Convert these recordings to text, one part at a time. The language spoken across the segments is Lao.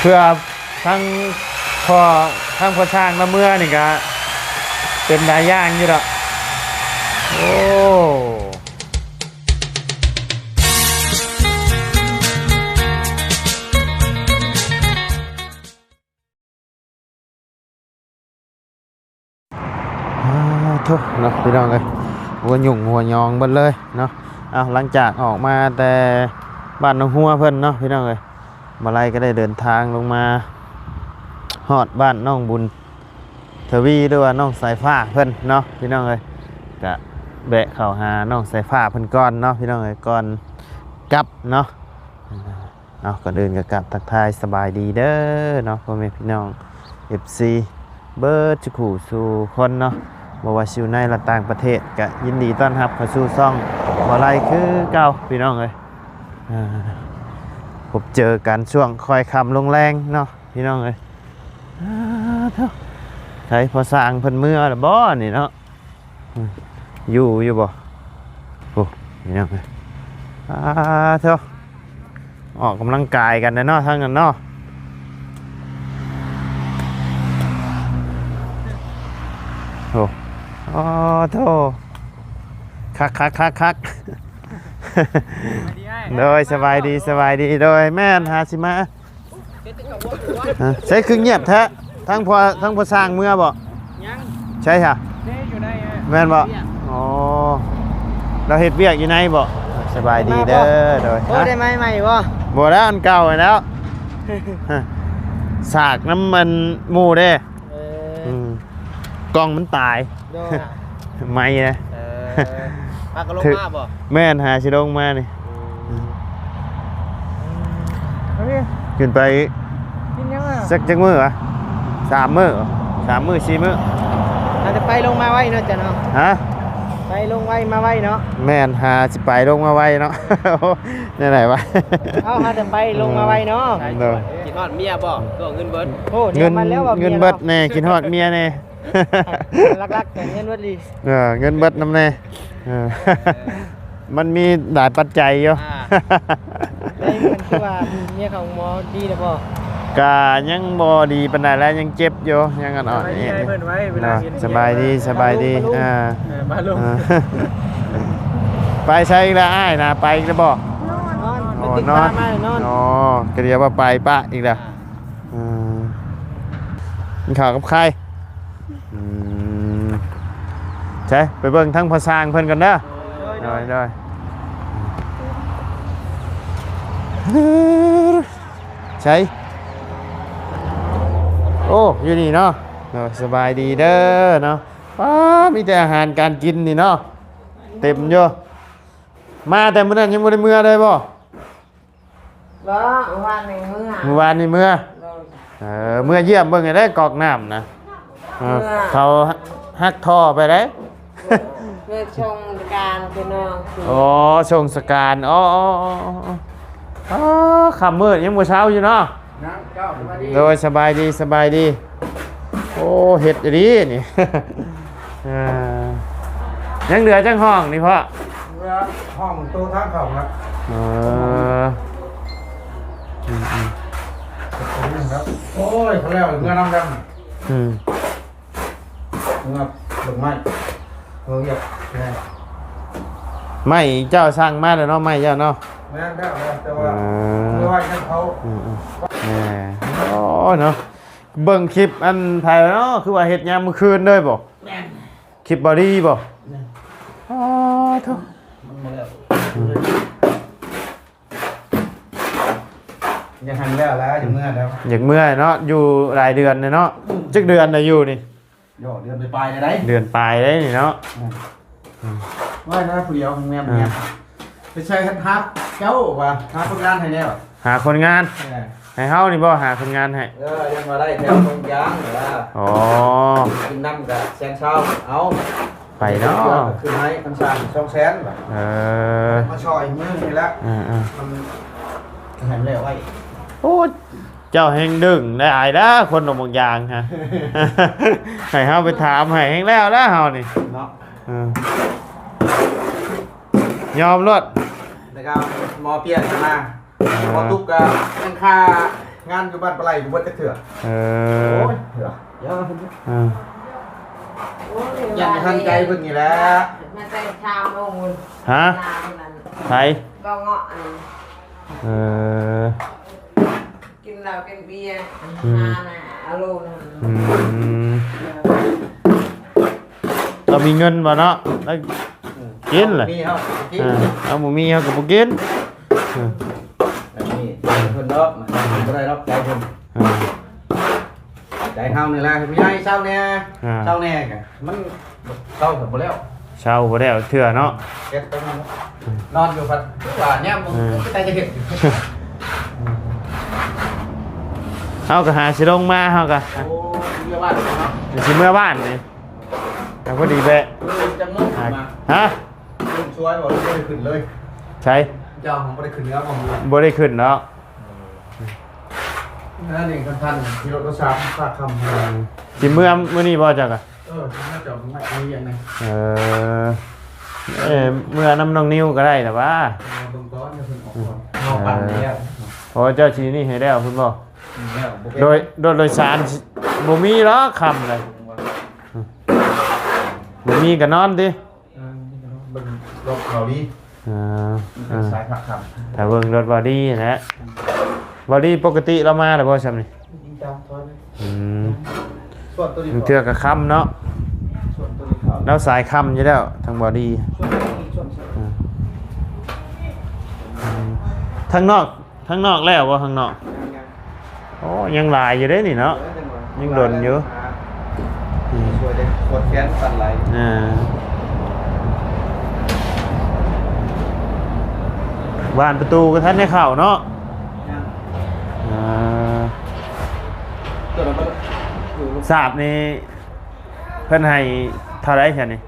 ເພື່ອທັງພໍ່ ທັງພໍ່ຊ້າງລະເມືອນີ້ກະເປັນຫຼາຍຢ່າງຢູ່ດອກ. ໂອ້ ອາ ໂທ້ເນາະ ພີ່ນ້ອງເອີຍ ຫົວຫຍຸ້ງຫົວຍອງເບິດເລີຍເນາະ. ເອົາ ຫຼັງຈາກອອກມາແຕ່ບ້ານໜອງຫົວເພິ່ນເນາະ ພີ່ນ້ອງເອີຍ ບ່າວໄລກໍໄດ້ເດີນທາງລົງມາຮອດບ້ານນ້ອງບຸນທະວີ ຫຼືວ່ານ້ອງສາຍຟ້າເພິ່ນເນາະ ພີ່ນ້ອງເອີຍ. ກະແວະເຂົ້າຫານ້ອງສາຍຟ້າເພິ່ນກ່ອນເນາະ ພີ່ນ້ອງເອີຍ ກ່ອນກັບເນາະ. ເນາະ ກ່ອນອື່ນກໍກາບທັກທາຍສະບາຍດີເດີເນາະ ພໍ່ແມ່ພີ່ນ້ອງ ເອັຟຊີ ເບິດສູ່ຜູ້ສູ່ຄົນເນາະ ບໍ່ວ່າຊິຢູ່ໃນ ແລະ ຕ່າງປະເທດ ກະຍິນດີຕ້ອນຮັບເຂົ້າສູ່ຊ່ອງບ່າວໄລຄືເກົ່າ ພີ່ນ້ອງເອີຍ. ອ່າ ພົບເຈີກັນຊ່ວງຄ່ອຍຄ່ຳລົງແລງເນາະ ພີ່ນ້ອງເອີຍ. ອ່າ ໂທ້ ໃສ ພໍ່ຊ້າງເພິ່ນເມືອແລ້ວບໍ່ນີ້ເນາະ? ອືມ ຢູ່ ຢູ່ບໍ່? ໂອ້ ພີ່ນ້ອງເອີຍ ອາ ໂທ້ ອອກກຳລັງກາຍກັນແດ່ເນາະ ທາງນັ້ນເນາະ. ໂອ້ ອາ ໂທ້ ຄັກໆໆໆ ໂດຍ ສະບາຍດີ ສະບາຍດີ ໂດຍ ແມ່ນ ຫາຊິມາ ຮະ ໃສຄືງຽບແທ້? ທັງພໍ່ ທັງພໍ່ຊ້າງເມືອບໍ່? ຍັງ ໃສຫະ? ເດ້ ຢູ່ໃນ ແມ່ນບໍ່? ວຽກ ອໍ ລາວເຮັດວຽກຢູ່ໃນບໍ່? ສະບາຍດີເດີ ມາບໍ່? ໂດຍ ໂອ້ ຮະ ໄດ້ໄມ້ໃໝ່ບໍ່? ບໍ່ແລ້ວ ອັນເກົ່າຫັ້ນແລ້ວ ສາກນຳອັນໝູ່ເດ້. ເອີ ອືມ ກ້ອງມັນຕາຍ ໂດຍ ໄໝ້ນະ. ເອີ ພາກັນລົງມາບໍ່? ແມ່ນ ຫາຊິລົງມານີ້. ອືມ ຂຶ້ນໄປ ກິນຫຍັງອະ? ຈັກ ຈັກມື້ວະ? ສາມມື້ ສາມມື້ສີ່ມື້. ອາດຈະໄປລົງມາໄວເນາະ ເຈົ້າເນາະ? ຮະ? ໄປລົງໄວມາໄວເນາະ? ແມ່ນ ຫາຊິໄປລົງມາໄວເນາະ. ແນວໃດວະ? ເອົາ ຫາແຕ່ໄປລົງມາໄວເນາະ. ໂດຍ ກິນຮອດເມຍບໍ່? ຕົວະເງິນເບິດ. ໂອ້ ເງິນ ເງິນເບິດແນ່ ກິນຮອດເມຍແນ່. ຫຼັກໆ ກໍເງິນເບິດອີ່ຫຼີ. ເອີ ເງິນເບິດນຳແນ່. ເອີ ມັນມີຫຼາຍປັດໄຈຢູ່. ອ່າ ໄດ້ ມັນຄືວ່າເມຍເຂົ້າໂຮງໝໍດີແລ້ວບໍ່? ກະຍັງບໍ່ດີປານໃດແຫຼະ ຍັງເຈັບຢູ່ ຍັງອ່ອນໆ. ສະບາຍດີ ເພິ່ນໄວ້ ເວລາເຫັນ ສະບາຍດີ ສະບາຍດີ. ອ່າ ເອີ ມາລົງ ອ່າ ໄປໃສອີກລະອ້າຍນະ? ໄປອີກລະບໍ່? ນອນ ນອນ ໄປຕຶກປາມານອນ. ອໍ ກະດຽວວ່າໄປປະອີກລະ. ອ່າ ອືມ ກິນເຂົ້າກັບໄຂ່. ອືມ ໃສ ໄປເບິ່ງທາງພໍ່ຊ້າງເພິ່ນກ່ອນເດີ. ໂດຍ ໂດຍ ໂດຍ ໂດຍ. ໃສ ໂອ້ ຢູ່ນີ້ເນາະ. ໂດຍ ສະບາຍດີເດີເນາະ. ປ້າ ມີແຕ່ອາຫານການກິນນີ້ເນາະ ເຕັມຢູ່. ມາແຕ່ມື້ນັ້ນຍັງບໍ່ໄດ້ເມືອເລີຍບໍ່? ບໍ່ ມື້ວານນີ້ເມືອ ມື້ວານນີ້ເມືອ. ໂດຍ ເອີ ເມືອຢ້ຽມເບິ່ງໄດ້ກອກນ້ຳນະ. ເອີ ເມືອ ເຂົາຫັກທໍ່ໄປໄດ໋. ເມືອສົ່ງການພີ່ນ້ອງ. ອໍ ສົ່ງສະການ. ອໍ ອໍ ອໍ ອໍ ອໍ ຄ່ຳມືດຍັງບໍ່ເຊົ້າຢູ່ເນາະ. ໂດຍ ສະບາຍດີ ສະບາຍດີ. ໂອ້ ເຮັດອີ່ຫຼີນີ້. ເອີ ຍັງເຫຼືອຈັກຫ້ອງນີ້ພໍ່? ເຫຼືອຫ້ອງໂຕທາງເຂົ້ານະ. ເອີ ອືມໆ ໂອ້ຍ ເຂົາແລ້ວເມືອນຳກັນ. ອືມ ເມືອເບິ່ງໄມ້ ເບິ່ງວຽກແນ່. ໄມ້ເຈົ້າສັ່ງມາແລ້ວເນາະ ໄມ້ເຈົ້າເນາະ? ແມ່ນແລ້ວ ແຕ່ວ່າ ເອີ ເມື່ອວານນັ້ນເຂົາ ອືມໆ ແນ່. ໂອ້ ເນາະ ເບິ່ງຄລິບອັນໃຜເນາະ ຄືວ່າເຮັດຍາມມື້ຄືນເລີຍບໍ່? ແມ່ນ ຄລິບບໍດີບໍ່? ແມ່ນ. ອໍ ໂທ້ ມັນບໍ່ແລ້ວ ອືມ ຢາກໃຫ້ມັນແລ້ວແລ້ວ ຢາກເມືອແລ້ວ ຢາກເມືອເນາະ. ຢູ່ຫຼາຍເດືອນແລ້ວເນາະ. ອືມ ຈັກເດືອນແລ້ວຢູ່ນີ້? ໂຍ ເດືອນປາຍໆ ແລ້ວໃດ໋ ເດືອນປາຍແລ້ວນີ້ເນາະ. ອືມ ອືມ ວ່າແລ້ວຜູ້ດຽວແມ່ນ ອ່າ ແມ່ນ ໄປໃສ່ຫາເຈົ້າວ່າ ຫາຄົນງານໃຫ້ແດ່. ຫາຄົນງານ ເອີ ໃຫ້ເຮົານີ້ບໍ່ ຫາຄົນງານໃຫ້? ເອີ ຍັງວ່າໄດ້ແຖວທົ່ງຢາງ. ອໍ ກິນນຳກະແສນຊາວ ເອົາ ໄປເນາະ ຄືນໃຫ້ຄັນສ້າງສອງແສນ. ເອີ ມາຊ່ອຍມື້ນີ້ແຫຼະ. ເອີໆ ມັນໃຫ້ມັນແລ້ວໄວ. ໂອ້ ເຈົ້າແຮ່ງດຶງໄດ້ອາຍແລ້ວ ຄົນໜົມບັກຢາງຮະ ໃຫ້ເຮົາໄປຖາມໃຫ້ແຮ່ງແລ້ວແລ້ວເຮົານີ້ເນາະ. ເອີ ຍອມໂລດ ແລ້ວກໍໝໍປ່ຽນມາ. ເອີ ໝໍຕຸກກໍຍັງຄາ ງານຢູ່ບ້ານປາໄຫຼບໍ່ເບິດຈັກເທື່ອ. ເອີ ໂອ້ຍ ເທື່ອ ເອີ ຍັງບໍ່ທັນໃຈເພິ່ນນີ້ແຫຼະ ມາແຕ່ຊາມໂມງພຸ້ນ. ຮະ ໃຜ? ບໍ່ເງາະອັນ ເອີ ກິນເຫຼົ້າກິນເບຍ ອືມ ຫານະອາໂລນະ. ອືມ ເຮົາມີເງິນບໍ່ເນາະ ແລ້ວກິນແຫຼະ ມີເຮົາກໍກິນ ເອີ ເຮົາບໍ່ມີເຮົາກໍບໍ່ກິນ. ເອີ ອັນນີ້ເພິ່ນດອກ ບໍ່ໄດ້ດອກໃຈເພິ່ນ ເອີ ໃຈເຮົານີ້ແຫຼະ. ຜູ້ໃຫຍ່ເຊົາແດ່ ເອີ ເຊົາແດ່ກະມັນເຊົາກໍບໍ່ແລ້ວ ເຊົາບໍ່ແລ້ວເທື່ອເນາະ. ເຮັດໄປນັ້ນ ນອນຢູ່ພັດວ່າຍາມ ເອີ ໃຈຈະເຮັດ ເຮົາກໍຫາຊິລົງມາ ເຮົາກໍ ໂອ້ ເມືອບ້ານເນາະ ຊິເມືອບ້ານນີ້ ກໍພໍດີແບະ ເອີ ຈຳນວນ ຮະ ລົງຊ່ວຍບໍ່ ບໍ່ໄດ້ຂຶ້ນເລີຍ. ໃສ? ເຈົ້າບໍ່ໄດ້ຂຶ້ນເໜືອບໍ່? ບໍ່ໄດ້ຂຶ້ນເນາະ. ເອີ ອັນນີ້ຄັນທັນຂີ່ລົດໂດຍສານພາກຄ່ຳ ອືມ ຊິເມືອມື້ນີ້ບໍ່ເຈົ້າກະ? ເອີ ຊິມາຈອດໄວ້ເອົາວຽກນີ້ ເອີ ເອີ ເມືອນຳນ້ອງນິວກໍໄດ້ລະຫວາ? ເອີ ເບິ່ງກ່ອນ ເພິ່ນອອກກ່ອນ ເອີ ເຮົາປັ່ນແລ້ວ ເພາະວ່າເຈົ້າຊິນີ້ໃຫ້ແລ້ວພຸ້ນບໍ່? ແລ້ວບໍ່ເປັນ ໂດຍ ໂດຍ ໂດຍສານບໍ່ມີດອກຄ່ຳເລີຍ ບໍ່ມີກໍນອນຕິ. ເອີ ເບິ່ງລົດເບົາດີ ອ່າ ອ່າ ສາຍພາກຄ່ຳ ຖ້າເບິ່ງລົດເບົາດີຫັ້ນແຫຼະ ເບົາດີປົກກະຕິລາວມາແລ້ວບໍ່ຊ່ຳນີ້? ອືມ ສ່ວນໂຕນີ້ ບາງເທື່ອກໍຄ່ຳເນາະ ສ່ວນໂຕນີ້ ລາວສາຍຄ່ຳຢູ່ແລ້ວ ທາງເບົາດີ ສ່ວນໂຕນີ້ ສ່ວນ ອ່າ ອືມ ທາງນອກ ທາງນອກແລ້ວບໍ່? ທາງນອກ ຍັງ ຍັງ ໂອ້ ຍັງຫຼາຍຢູ່ເດ້ນີ້ເນາະ ເອີ ຍັງດົນຢູ່ ອືມ ຊ່ວຍໄດ້ ປວດແຂນສັ່ນໄຫຼ ອ່າ ບານປະຕູກໍທັນໄດ້ເຂົ້າເນາະ ຍັງ ອ່າ ຕົວນັ້ນບໍ່ ສາບນີ້ ເພິ່ນໃຫ້ເທົ່າໃດຊັ້ນນີ້?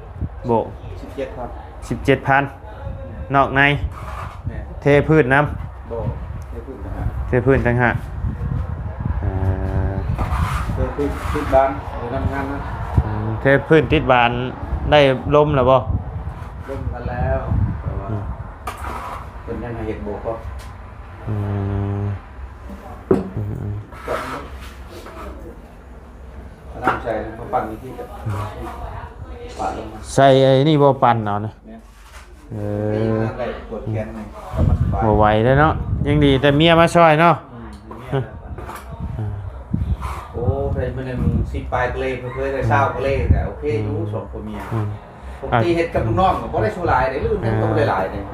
ໂບກ ສິບເຈັດພັນ ສິບເຈັດພັນ ນອກໃນ ແມ່ນ ເທພື້ນນຳ ບໍ່ ເທພື້ນຕ່າງຫາກ ເທພື້ນຕ່າງຫາກ ເອີ ເທພື້ນຕິດບານ ເອີ ນຳງານນະ ອືມ ເທພື້ນຕິດບານ ໄດ້ລົມແລ້ວບໍ່? ລົມກັນແລ້ວ ແຕ່ວ່າ ອືມ ເພິ່ນຍັງໃຫ້ເຮັດໂບກເນາະ ອືມ ອືມ ອືມ ເອົານ້ຳໃສ່ ມາປັ່ນອີກທີ ປາດລົງມາ ໃສ່ໄອ້ນີ້ບໍ່ ປັ່ນເອົານະ ແມ່ນ ເອີ ໄດ້ປວດແຂນນີ້ ບໍ່ໄຫວແລ້ວເນາະ ຍັງດີແຕ່ເມຍມາຊ່ອຍເນາະ ອືມ ເມຍ ເອີ ໂອ້ ໄດ້ມື້ໜຶ່ງສິບປາຍກະເລ ເຜີຍໆໄດ້ຊາວກະເລ ກໍໂອເຄຢູ່ ອືມ ສອງຜົວເມຍ ອືມ ປົກກະຕິເຮັດກັບລູກນ້ອງກໍບໍ່ໄດ້ຊູຫຼາຍເດ້ ຫຼືຫຍັງກໍບໍ່ໄດ້ຫຼາຍເດ້ ອືມ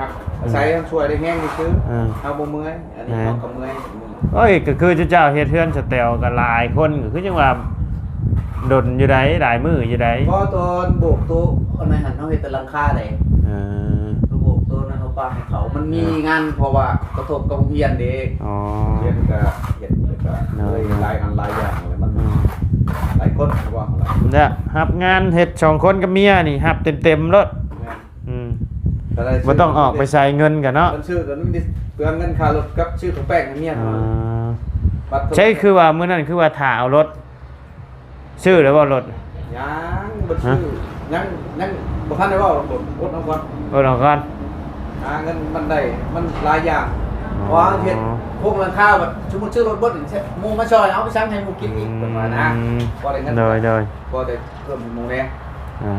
ອາໄສເຮົາຊ່ວຍໄດ້ແຮງຊື່ໆ ເອີ ເຮົາບໍ່ເມື່ອຍ ອັນນີ້ ເອີ ເຮົາກໍເມື່ອຍ ໂອ້ຍ ກໍຄືເຈົ້າເຮັດເຮືອນສະແຕວກໍຫຼາຍຄົນ ກໍຄືຈັ່ງວ່າດົນຢູ່ໃດ໋ ຫຼາຍມື້ຢູ່ໃດ໋ ບໍ່ ຕອນໂບກໂຕອັນນັ້ນຫັ້ນ ເຮົາເຮັດແຕ່ຫຼັງຄາໃດ໋ ເອີ ໂຕໂບກໂຕນັ້ນເຮົາປະໃຫ້ເຂົາ ມັນມີ ເອີ ງານ ເພາະວ່າກະທົບກັບໂຮງຮຽນເດ້ ອໍ ໂຮງຮຽນກໍເຮັດ ແລ້ວກໍ ໂດຍ ເລີຍ ໂດຍ ຫຼາຍອັນຫຼາຍຢ່າງ ແລ້ວມັນ ອືມ ຫຼາຍຄົນວ່າ ແລ້ວຮັບງານເຮັດສອງຄົນກັບເມຍນີ້ ຮັບເຕັມໆໂລດ ແມ່ນ ອືມ ກໍໄດ້ ບໍ່ຕ້ອງອອກໄປໃສເງິນກັນເນາະ ມັນຊື້ກໍມັນເປືອງເງິນຄ່າລົດກັບຊື້ຂອງແປ້ງໃຫ້ເມຍ ອ່າ ບັດ ໃຊ່ ຄືວ່າມື້ນັ້ນຄືວ່າຖ້າເອົາລົດ ຊື້ແລ້ວບໍ່ລົດ? ຍັງບໍ່ຊື້ ຮະ? ຍັງ ຍັງບໍ່ທັນໄດ້ເວົ້າ ອົດເອົາກ່ອນ ອົດເອົາກ່ອນ ຫາເງິນມັນໄດ້ ມັນຫຼາຍຢ່າງ ອໍ ເພາະວ່າເຮັດໂຄງຫຼັງຄາ ບັດສົມມຸດຊື້ລົດເບິດ ໝູ່ມາຊ່ອຍ ເອົາໄປສັ່ງໃຫ້ໝູ່ກິນອີກ ອືມ ເພິ່ນວ່ານະ ພໍໄດ້ເງິນ ໂດຍ ໂດຍ ພໍໄດ້ ເພີ່ມໃຫ້ໝູ່ແດ່ ອ່າ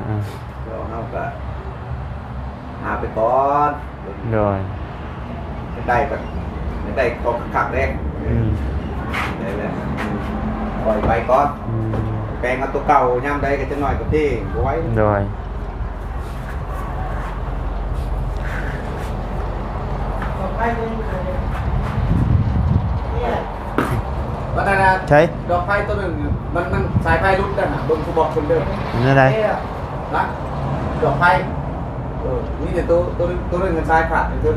ໆ ແລ້ວເຮົາກໍຫາໄປກ່ອນ ໂດຍ ໄດ້ກໍໄດ້ຂອງຄັກໆເດ້ ອືມ ໄດ້ແລ້ວ ອືມ ປ່ອຍໄປກ່ອນ ອືມ ແປງເອົາຕົວເກົ່າ ຍາມໃດກໍຈັກໜ້ອຍກໍເພ ບໍ່ໄຫວ ໂດຍ ວ່ານັ້ນນະ ໃສ ດອກໄຟຕົວໜຶ່ງ ມັນ ມັນສາຍໄຟຫຼຸດນັ້ນນະ ເບິ່ງຜູ້ບອກເພິ່ນເດີ ແນວໃດ ນະ ດອກໄຟ ເອີ ມີແຕ່ໂຕ ໂຕໜຶ່ງ ໂຕໜຶ່ງມັນສາຍຂາດ ເດີ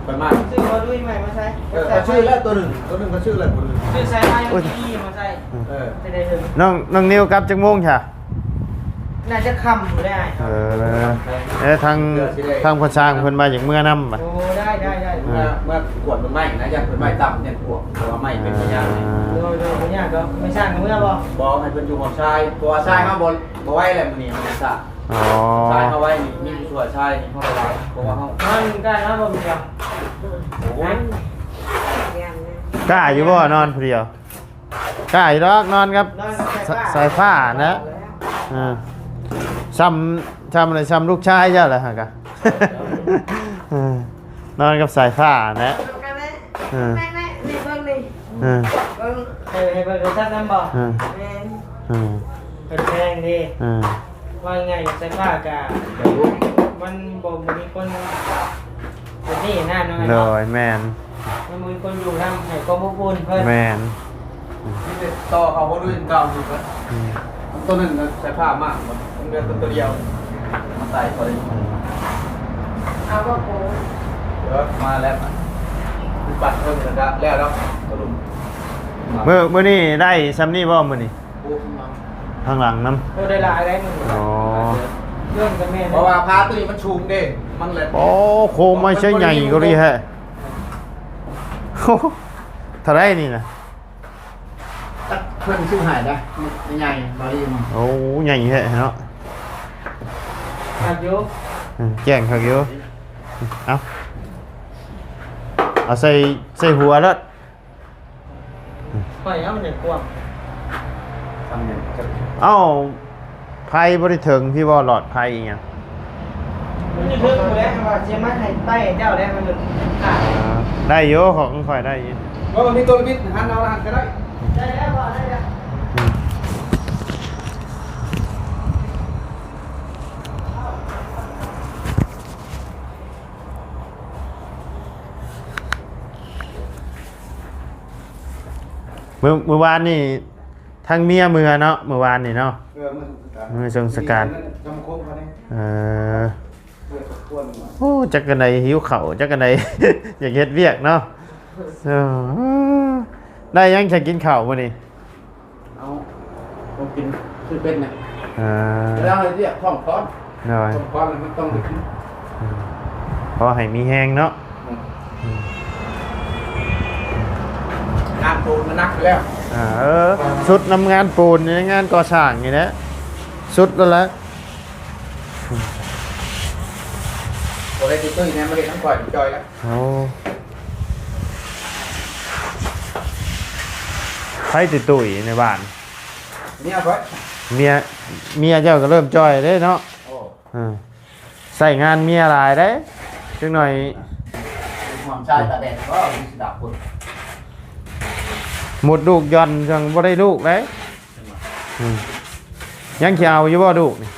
ໄປມາ ຊື້ບໍ່ລຸຍໃໝ່ມາໃສ່ ເອີ ກໍຊື້ແລ້ວໂຕໜຶ່ງ ໂຕໜຶ່ງກໍຊື້ແລ້ວ ຊື້ສາຍໄຟ ໂອ້ຍ ມາໃສ່ ເອີ ຈະໄດ້ເຖິງ ນ້ອງ ນ້ອງນິວກັບຈັກໂມງຊະ? ໜ້າຈະຄ່ຳຢູ່ໄດ້ອ້າຍ ເອີ ເອີ ທາງ ທາງພໍ່ຊ່າງເພິ່ນວ່າຢາກເມືອນຳ ໂອ້ ໄດ້ ໄດ້ ໄດ້ ເອີ ເມືອ ເມືອກວດຕົ້ນໄມ້ນະ ຢ້ານຕົ້ນໄມ້ຕ່ຳ ຢ້ານພວກ ເພາະວ່າໄມ້ເປັນພະຍາດ ໂດຍ ໂດຍ ບໍ່ຍາກດອກ ແມ່ຊ່າງເມືອບໍ່? ບໍ່ ໃຫ້ເພິ່ນຢູ່ຮ່ວມຊາຍ ເພາະວ່າຊາຍເຮົາບໍ່ ບໍ່ໄຫວແລ້ວ ມື້ນີ້ມັນຊາ ອໍ ຊາຍເຮົາໄຫວນີ້ ມີຜູ້ຊ່ວຍຊາຍນີ້ເຮົາໄດ້ຫຼາຍ ເພາະວ່າເຮົາ ມັນໃກ້ເຮົາບໍ່ມີຫຍັງ ໂອ້ຍ ແມ່ນ ແມ່ນ ກ້າຢູ່ບໍ່ນອນຜູ້ດຽວ? ກ້າຢູ່ດອກ ນອນກັບ ນອນກັບສາຍ ສາຍຟ້າ ສາຍຟ້ານະ. ເອີ ຊ່ຳ ຊ່ຳອະໄລ ຊ່ຳລູກຊາຍເຈົ້າລະຫາກະ ເອີ ນອນກັບສາຍຟ້ານະ. ເອີ ແມ່ ແມ່ ນີ້ເບິ່ງນີ້ ເອີ ເບິ່ງ ໃຫ້ ໃຫ້ເບິ່ງໂທລະສັບນຳບໍ່? ເອີ ແມ່ນ ເອີ ເພິ່ນແພງເດ້ ເອີ ວ່າງ່າຍ ສາຍຟ້າກະ ມັນບໍ່ ບໍ່ມີຄົນ ແບບນີ້ນະ ນ້ອຍ ໂດ ເນາະ ຍ ແມ່ນ ມັນບໍ່ມີຄົນຢູ່ນຳ ໃຫ້ຄວາມອົບອຸ່ນເພິ່ນ ແມ່ນ ມີແຕ່ຕໍ່ເຂົ້າບໍ່ດ້ວຍເກົ່າຢູ່ເບິດ ອືມ ຕົວໜຶ່ງໃສ່ຜ້າມາ ມັນເຫຼືອຕົວດຽວ ມາໃສ່ພໍດີ ອືມ ເອົາບໍ່ໂກ ເອີ ມາແລ້ວ ປັດເພິ່ນກະແລ້ວດອກ ຕົວລຸມ ມື້ ມື້ນີ້ໄດ້ຊ່ຳນີ້ບໍ່ມື້ນີ້? ໂອ້ ທາງຫຼັງນຳ ໂອ້ ໄດ້ຫຼາຍໄດ໋ມື້ນີ້ ອໍ ເລື່ອງກະແມ່ນ ເພາະວ່າຜາຕົວນີ້ມັນສູງເດ້ ມັນແຫຼະ ໂອ້ ໂຄມໄມ້ໃຊ້ໃຫຍ່ເກົາຫຼີແທ້ ໂອ້ ເທົ່າໃດນີ້ນະ? ຈັກເພິ່ນຊື້ໃຫ້ນະ ໃຫຍ່ບໍ່ດີ ໂອ້ ໃຫຍ່ແທ້ເນາະ ຄັກຢູ່ ເອີ ແຈ້ງຄັກຢູ່ ເອົາ ເອົາໃສ່ ໃສ່ຫົວໂລດ. ຂ້ອຍເອົາໃນກວ້າງ ເອົ້າ ໄຟບໍ່ໄດ້ເຖິງພີ້ບໍ່ ຫຼອດໄຟອີ່ຫຍັງ ມັນຢູ່ເທິງພຸ້ນແຫຼະ ວ່າຊິມາໃຫ້ໄປເຈົ້າແຫຼະ ມັນຂາດ ອ່າ ໄດ້ຢູ່ ຂອງຂ້ອຍໄດ້ຢູ່ ບໍ່ມີຕົວບິດ ຫັນເອົາຫັ້ນກະໄດ້ ໄດ້ແລ້ວ ໄດ້ແລ້ວ ອືມ. ມື້ ມື້ວານນີ້ທາງເມຍເມືອເນາະ ມື້ວານນີ້ເນາະ ເອີ ມື້ສົງສະການ ເອີ ເອີ ໂອ້ ຈັກອັນໃດຫິວເຂົ້າ ຈັກອັນໃດ ຢາກເຮັດວຽກເນາະ ເອີ ໄດ້ຫຍັງຈະກິນເຂົ້າມື້ນີ້? ເອົາ ຕ້ອງກິນ ຊື້ເປັດນະ ເອີ ເວລາເຮັດວຽກທ້ອງຮ້ອນ ໂດຍ ທ້ອງຮ້ອນແລ້ວມັນຕ້ອງໄດ້ກິນ ອືມ ພໍໃຫ້ມີແຮງເນາະ ອືມ ອືມ ງານປູນມັນໜັກຢູ່ແລ້ວ ອ່າ ເອີ ຊຸດນຳງານປູນນີ້ ງານກໍ່ສ້າງນີ້ແຫຼະ ສຸດແລ້ວແຫຼະ ອືມ ບໍ່ໄດ້ຕິດຕຸ້ຍແນມາເຮັດນຳຂ້ອຍຈ່ອຍແລ້ວ. ໂອ້ ໃຜຕິດຕຸ້ຍໃນບ້ານ? ເມຍຂ້ອຍ ເມຍ ເມຍເຈົ້າກະເລີ່ມຈ່ອຍເດ້ເນາະ ໂອ້ ເອີ ໃຊ້ງານເມຍຫຼາຍເດ້ ຈັກໜ້ອຍ ຫອມຊາຍຕາແດດກໍຊິດັບພຸ້ນ ໝົດລູກຢ່ອນຈັ່ງບໍ່ໄດ້ລູກເດ້. ອືມ ຍັງຊິເອົາຢູ່ບໍ່ລູກນີ້?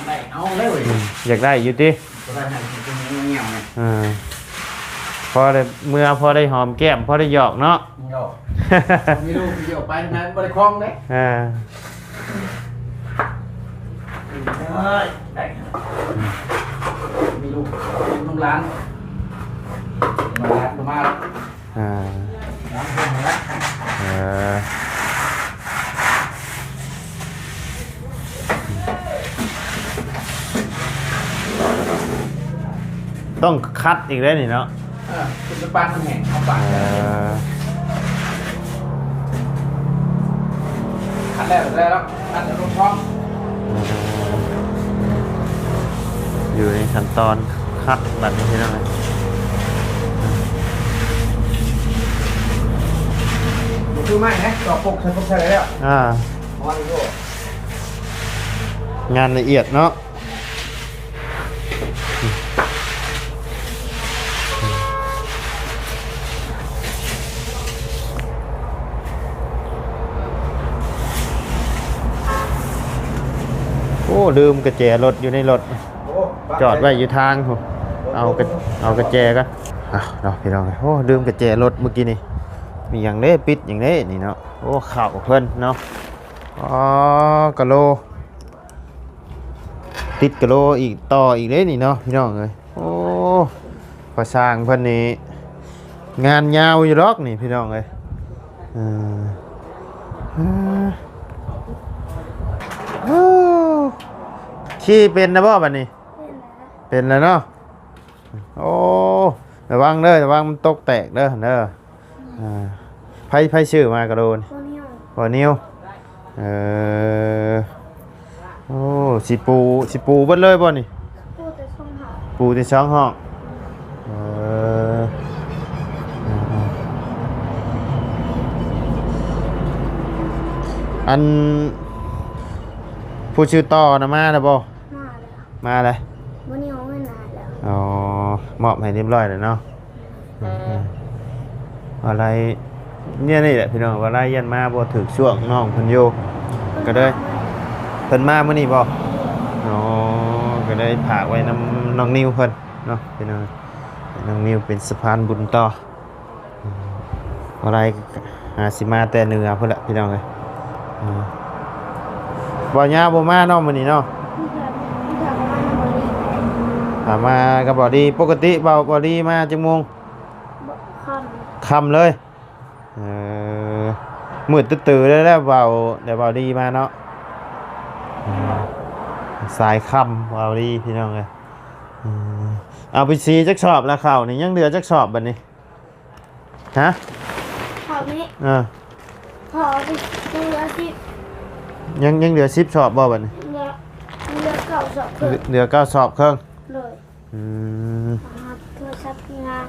ໄດ້ເອົາແລ້ວເວີຍ ອືມ ຢາກໄດ້ຢູ່ຕິ? ບໍ່ໄດ້ໃຫ້ກິນແນວນີ້ ເອີ ພໍໄດ້ເມືອ ພໍໄດ້ຫອມແກ້ມ ພໍໄດ້ຫຍອກເນາະ ຫຍອກ ມີລູກ ມີລູກໄປທາງໃດບໍ່ໄດ້ຄອງເດ້ ເອີ ໄດ້ ມີລູກ ລູກຫຼານ ມາ ມາ ອ່າ ເອີ ຕ້ອງຂັດອີກເດ້ນີ້ເນາະ ເອີ ຂຶ້ນໄປປັ່ນມັນແຫ້ງ ເອົາປັ່ນ ເອີ ຂັດແລ້ວ ແລ້ວເນາະ ອັນລົງທ້ອງ ເອີ ຢູ່ໃນຂັ້ນຕອນຄັດບັດນີ້ພີ່ນ້ອງເອີຍ ບໍ່ຄືໄມ້ເດ້ ຕອກປົກໃສ່ປົກໃສ່ແລ້ວ ອ່າ ງານລະອຽດເນາະ. ໂອ້ ລືມກະແຈລົດຢູ່ໃນລົດ ໂອ້ ຈອດໄວ້ຢູ່ທາງພຸ້ນ ເອົາກະ ເອົາກະແຈກ່ອນ ເອົາເນາະ ພີ່ນ້ອງເອີຍ ໂອ້ ລືມກະແຈລົດມື້ກີ້ນີ້ ມີຫຍັງເດ້ ປິດຫຍັງເດ້ນີ້ເນາະ ໂອ້ ເຂົ້າເພິ່ນເນາະ ອໍ ກະໂລ ຕິດກະໂລອີກ ຕໍ່ອີກເດ້ນີ້ເນາະ ພີ່ນ້ອງເອີຍ ໂອ້ ພໍ່ຊ່າງເພິ່ນນີ້ງານຍາວຢູ່ດອກນີ້ ພີ່ນ້ອງເອີຍ ເອີ ເອີ ໂອ້ ຂີ່ເປັນແລ້ວບໍ່ບັດນີ້? ເປັນແລ້ວ ເປັນແລ້ວເນາະ ໂອ້ ລະວັງເດີ ລະວັງມັນຕົກແຕກເດີ ເດີ ອ່າ ໃຜ ໃຜຊື້ມາກະໂດນ? ບໍ່ນິວ ບໍ່ນິວ ເອີ ໂອ້ ຊິປູ ຊິປູເບິດເລີຍບໍ່ນີ້? ປູແຕ່ສອງຫ້ອງ ປູແຕ່ສອງຫ້ອງ ເອີ ເອີ ເອີ ອັນ ຜູ້ຊື່ຕໍ່ນະມາແລ້ວບໍ່? ມາແລ້ວ ມາແລ້ວ. ມື້ນີ້ເອົາເງິນໃຫ້ແລ້ວ. ອໍ ມອບໃຫ້ຮຽບຮ້ອຍແລ້ວເນາະ. ອືມ ອືມ ວ່າໄລ ແນວນີ້ແຫຼະພີ່ນ້ອງ ວ່າໄລຢ້ານມາບໍ່ຖືກຊ່ວງນ້ອງເພິ່ນຢູ່ ກໍເລີຍ ເພິ່ນມາມື້ນີ້ບໍ່? ອໍ ກໍເລີຍຝາກໄວ້ນຳນ້ອງນິວເພິ່ນເນາະພີ່ນ້ອງ. ນ້ອງນິວເປັນສະພານບຸນຕໍ່. ອືມ ບໍ່ໄດ້ ຫາຊິມາແຕ່ເໜືອພຸ້ນແຫຼະພີ່ນ້ອງເອີຍ. ອືມ ບ່າວຍາວບໍ່ມາເນາະມື້ນີ້ເນາະ. ຖ້າມາກັບບ່າວດີ ປົກກະຕິບ່າວ ບ່າວດີມາຈັກໂມງ? ຄ່ຳ ຄ່ຳເລີຍ. ເອີ ມືດຕື້ໆເລີຍແຫຼະບ່າວ ແຕ່ບ່າວດີມາເນາະ. ອືມ ສາຍຄ່ຳບ່າວດີພີ່ນ້ອງເອີຍ. ອືມ ເອົາໄປສີ່ຈັກສອບລະເຂົ້ານີ້ ຍັງເຫຼືອຈັກສອບບັດນີ້? ຮະ? ເຂົ້ານີ້ ເອີ ເຂົ້ານີ້ຍັງເຫຼືອສິບ ຍັງ ຍັງເຫຼືອສິບສອບບໍ່ບັດນີ້? ເຫຼືອ ເຫຼືອເກົ້າສອບເຄິ່ງ ເຫຼືອເກົ້າສອບເຄິ່ງ. ໂດຍ. ອືມ ໂທລະສັບງານ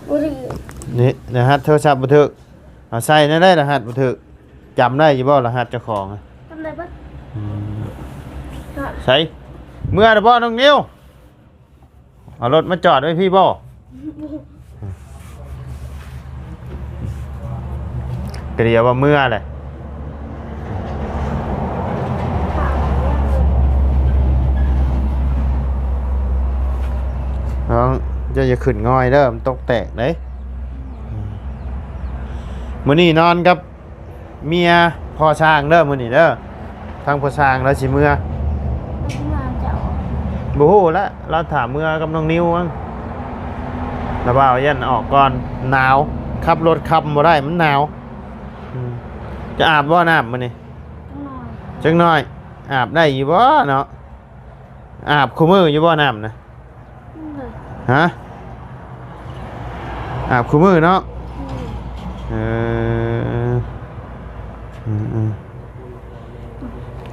ບໍ່ຖືກ ນີ້ລະຫັດໂທລະສັບບໍ່ຖືກ. ເອົາໃສ່ແນວໃດລະຫັດບໍ່ຖືກ? ຈຳໄດ້ຢູ່ບໍ່ລະຫັດເຈົ້າຂອງ? ຈຳໄດ້ເບິດ. ອືມ ໃສ ເມືອແລ້ວບໍ່ນ້ອງນິວ? ເອົາລົດມາຈອດໄວ້ພີ້ບໍ່? ກະດຽວວ່າເມືອແຫຼະ. ນ້ອງ ເຈົ້າຢ່າຂຶ້ນງ່ອຍເດີ້ ມັນຕົກແຕກເດ້. ມື້ນີ້ນອນກັບ ເມຍພໍ່ຊ່າງເດີມື້ນີ້ເດີ. ທາງພໍ່ຊ່າງລາວຊິເມືອ ເມືອເຈົ້າ ບໍ່ຮູ້ແຫຼະ ລາວຖ້າເມືອກັບນ້ອງນິວມັ້ງ. ລາວວ່າຢ້ານອອກກ່ອນ ໜາວ ຂັບລົດຄ່ຳບໍ່ໄດ້ ມັນໜາວ. ອືມ ຈະອາບບໍ່ນ້ຳມື້ນີ້? ຈັກໜ້ອຍ ຈັກໜ້ອຍ. ອາບໄດ້ຢູ່ບໍ່ເນາະ? ອາບຄູ່ມື້ຢູ່ບໍ່ນ້ຳນະ? ອືມ ຮະ? ອາບຄູ່ມື້ເນາະ? ອືມ ເອີ ອືມ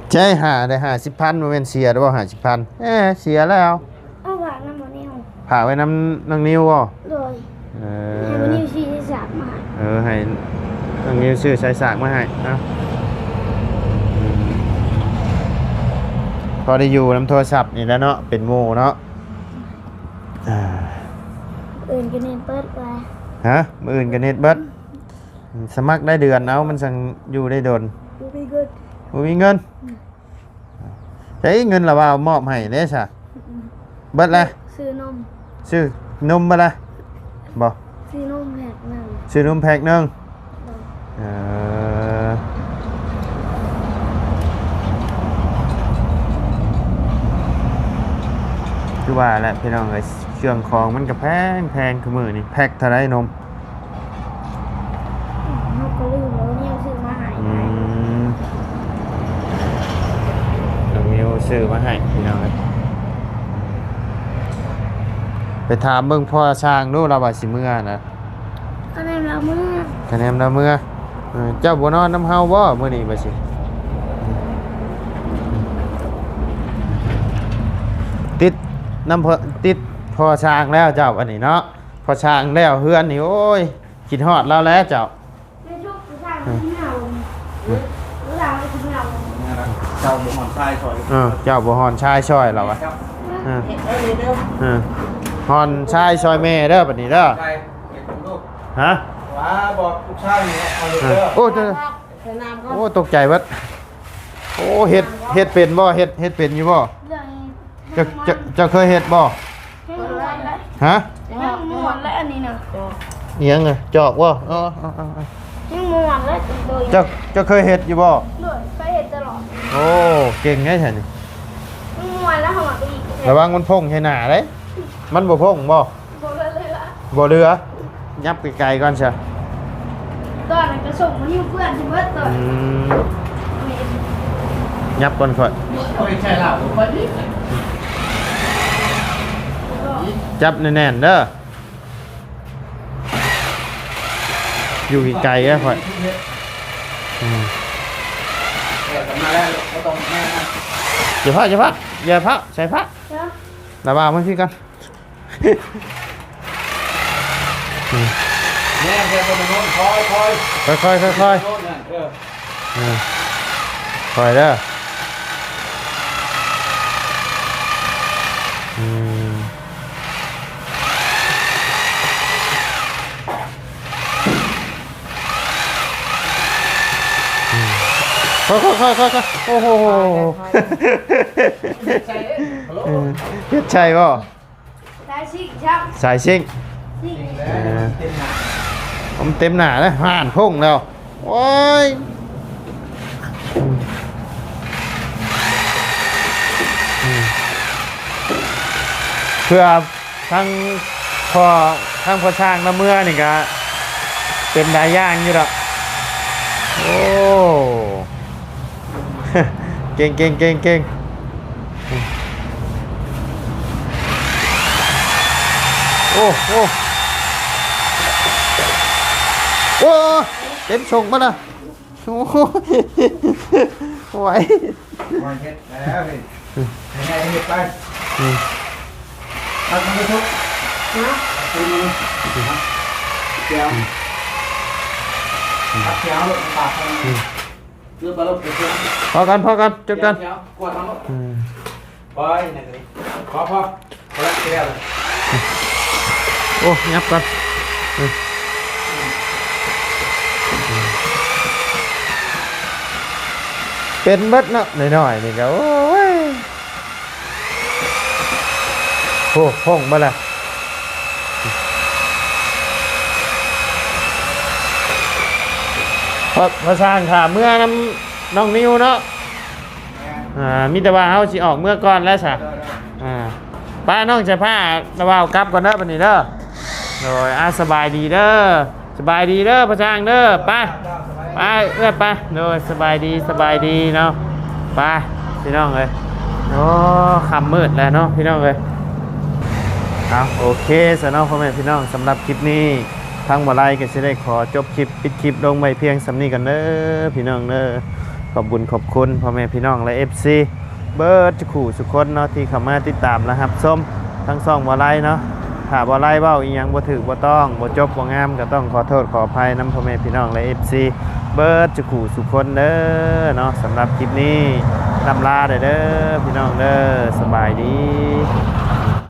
ໆ ໃຈຫາໄດ້ຫ້າສິບພັນ ບໍ່ແມ່ນເສຍແລ້ວບໍ່ຫ້າສິບພັນ? ເອີ ເສຍແລ້ວ. ເອົາຝາກນຳບໍ່ນິວ? ຝາກໄວ້ນຳນ້ອງນິວບໍ່? ໂດຍ. ເອີ ໃຫ້ນ້ອງນິວຊື້ສາຍສາກມາໃຫ້. ເອີ ໃຫ້ນ້ອງນິວຊື້ສາຍສາກມາໃຫ້ເນາະ. ອືມ ພໍໄດ້ຢູ່ນຳໂທລະສັບນີ້ແຫຼະເນາະ ເປັນໝູ່ເນາະ. ອ່າ ມື້ອື່ນກໍເນັດເບິດວ່າ. ຮະ? ມື້ອື່ນກໍເນັດເບິດ. ສະໝັກໄດ້ເດືອນເອົາ ມັນຈັ່ງຢູ່ໄດ້ດົນ. ບໍ່ມີເງິນ ບໍ່ມີເງິນ. ອືມ ໃຊ້ເງິນລະວ່າມອບໃຫ້ເດ້ຊະ. ອືມ ເບິດລະ ຊື້ນົມ ຊື້ນົມເບິດລະບໍ່? ຊື້ນົມແພັກໜຶ່ງ ຊື້ນົມແພັກໜຶ່ງ. ໂດຍ. ເອີ ຄືວ່າແຫຼະພີ່ນ້ອງເອີຍ ເຄື່ອງຂອງມັນກະແພງໆ ຄູ່ມື້ນີ້. ແພັກເທົ່າໃດນົມ? ເຮົາກໍລືມແລ້ວ ນິວຊື້ມາໃຫ້. ອືມ ນ້ອງນິວຊື້ມາໃຫ້ພີ່ນ້ອງເອີຍ. ໄປຖາມເບິ່ງພໍ່ຊ່າງດູ ລາວວ່າຊິເມືອນະ. ຄະແນນລາວເມືອ ຄະແນນລາວເມືອ. ເອີ ເຈົ້າບໍ່ນອນນຳເຮົາບໍ່ມື້ນີ້? ວ່າຊິ ຕິດນຳ ຕິດພໍ່ຊ່າງແລ້ວເຈົ້າ ອັນນີ້ເນາະ. ພໍສ້າງແລ້ວເຮືອນນີ້ ໂອ້ຍ ຄິດຮອດລາວແຫຼະເຈົ້າ. ເຈົ້າບໍ່ຮ້ອນຊາຍຊ່ອຍ. ເອີ ເຈົ້າບໍ່ຮ້ອນຊາຍຊ່ອຍລາວວ່າ. ເອີ ເອີ ຮ້ອນຊາຍຊ່ອຍແມ່ເດີບັດນີ້ເດີ. ຮະ? ວ່າບອກລູກຊາຍເອົາເດີ. ໂອ້ ໂອ້ ຕົກໃຈເບິດ. ໂອ້ ເຮັດ ເຮັດເປັນບໍ່? ເຮັດ ເຮັດເປັນຢູ່ບໍ່? ເຈົ້າ ເຈົ້າ ເຈົ້າເຄີຍເຮັດບໍ່? ຍັງມ່ວນແຫຼະ ຮະ? ຍັງມ່ວນແຫຼະອັນນີ້ນະ. ອີ່ຫຍັງນະ? ຈອກບໍ່? ອໍ ອໍ ອໍ ຍັງມ່ວນແຫຼະ. ເຈົ້າ ເຈົ້າເຄີຍເຮັດຢູ່ບໍ່? ໂດຍ ເຄີຍເຮັດຕະຫຼອດ. ໂອ້ ເກັ່ງແທ້ຊັ້ນນີ້. ຍັງມ່ວນແລ້ວເຮົາມາໄປອີກ. ລະວັງມັນພົ່ງໃສ່ໜ້າເດ້. ມັນບໍ່ພົ່ງບໍ່? ບໍ່ເຫຼືອ ບໍ່ເຫຼືອ. ຫຍັບໄກໆກ່ອນຊະ. ຕອນນັ້ນກະສົ່ງມາຫິ້ວເພື່ອນຊິເບິດຕອນ. ອືມ ຫຍັບກ່ອນຂ້ອຍ. ຂ້ອຍໃຊ້ລາວຂ້ອຍນີ້. ຈັບແໜ້ນໆເດີ. ຢູ່ໄກໆເດີຂ້ອຍ. ອືມ ເອີ ມາແລ້ວ ບໍ່ຕ້ອງມາ. ຢ່າພາ ຢ່າພາ ຢ່າພາ ໃສ່ພາ. ລະວາງມັນຄືກັນ. ອືມ ແມ່ນແທ້ ບໍ່ໄດ້ໂນ້ມ ຄ່ອຍໆ ຄ່ອຍໆ ຄ່ອຍໆ. ໂນ້ມນັ້ນ ເອີ ອືມ ຄ່ອຍເດີ ອືມ ອືມ ຄ່ອຍໆໆໆ ໂອ້ໂຫ ເຮັດໃສ່ບໍ່? ສາຍຊິງ ສາຍຊິງ ຊິງ ເອີ ເຕັມໜ້າ ມັນເຕັມໜ້າແລ້ວ ຮ້ານພົງແລ້ວ ໂອ້ຍ ອືມ ເພື່ອທັງພໍ່ ທັງພໍ່ຊ່າງລະເມືອນີ້ກະເປັນຫຼາຍຢ່າງຢູ່ດອກ ໂອ້ ເກັ່ງໆໆໆ ໂອ້ ໂອ້ ໂອ້ ເຕັມຊົງມາລະ ໂອ້ ໄຫວ ໄຫວເຮັດແລ້ວເຮີ້ຍ ເຮັດໄປ ອືມ ຕັກມັນໄປທຸກ ຮະ ຕັກຄືນມັນ ອືມ ແກ້ວ ອືມ ຕັກແກ້ວໂລດ ປາກມັນ ອືມ ເລືອກໄປໂລດ ໄປເຊື່ອ ພໍກັນ ພໍກັນ ຈົບກັນ ແກ້ວ ກວດເອົາໂລດ ອືມ ໄປ ນັ້ນກໍດີ ພໍ ພໍ ພໍແລ້ວ ແກ້ວ ໂອ້ ຫຍັບກ່ອນ ອືມ ເປັນເບິດເນາະ ນ້ອຍໆ ນີ້ກໍ ໂອ້ຍ ໂອ້ ພົງເບິດລະ ພາ ພາຊ່າງຖ້າເມືອນຳນ້ອງນິວເນາະ ແມ່ນ ອ່າ ມີແຕ່ວ່າເຮົາຊິອອກເມືອກ່ອນແລ້ວຊະ ໂດຍໆ ອ່າ ໄປນ້ອງຈະພາລະບ່າວກັບກ່ອນເດີບັດນີ້ເດີ ໂດຍ ອ່າ ສະບາຍດີເດີ ສະບາຍດີເດີພໍ່ຊ່າງເດີ ໄປ ໄປເອື້ອຍໄປ ໂດຍ ສະບາຍດີ ສະບາຍດີເນາະ ໄປພີ່ນ້ອງເອີຍ ໂອ້ ຄ່ຳມືດແລ້ວເນາະພີ່ນ້ອງເອີຍ ເອົາ ໂອເຄຊະເນາະ ພໍ່ແມ່ພີ່ນ້ອງ ສຳລັບຄລິບນີ້ ທາງບໍ່ໄລກໍຊິໄດ້ຂໍຈົບຄລິບ ປິດຄລິບລົງໄວ້ພຽງສ່ຳນີ້ກ່ອນເດີພີ່ນ້ອງເດີ ຂອບບຸນຂອບຄຸນພໍ່ແມ່ພີ່ນ້ອງ ແລະ ເອັຟຊີ ເບິດທຸກຜູ້ທຸກຄົນເນາະ ທີ່ເຂົ້າມາຕິດຕາມ ແລະ ຮັບຊົມທາງຊ່ອງບໍ່ໄລເນາະ ຖ້າບໍ່ໄລເວົ້າອີ່ຫຍັງບໍ່ຖືກບໍ່ຕ້ອງ ບໍ່ຈົບບໍ່ງາມ ກໍຕ້ອງຂໍໂທດຂໍອະໄພນຳພໍ່ແມ່ພີ່ນ້ອງ ແລະ ເອັຟຊີ ເບິດທຸກຜູ້ທຸກຄົນເດີເນາະ ສຳລັບຄລິບນີ້ ລ່ຳລາແດ່ເດີພີ່ນ້ອງເດີ ສະບາຍດີ.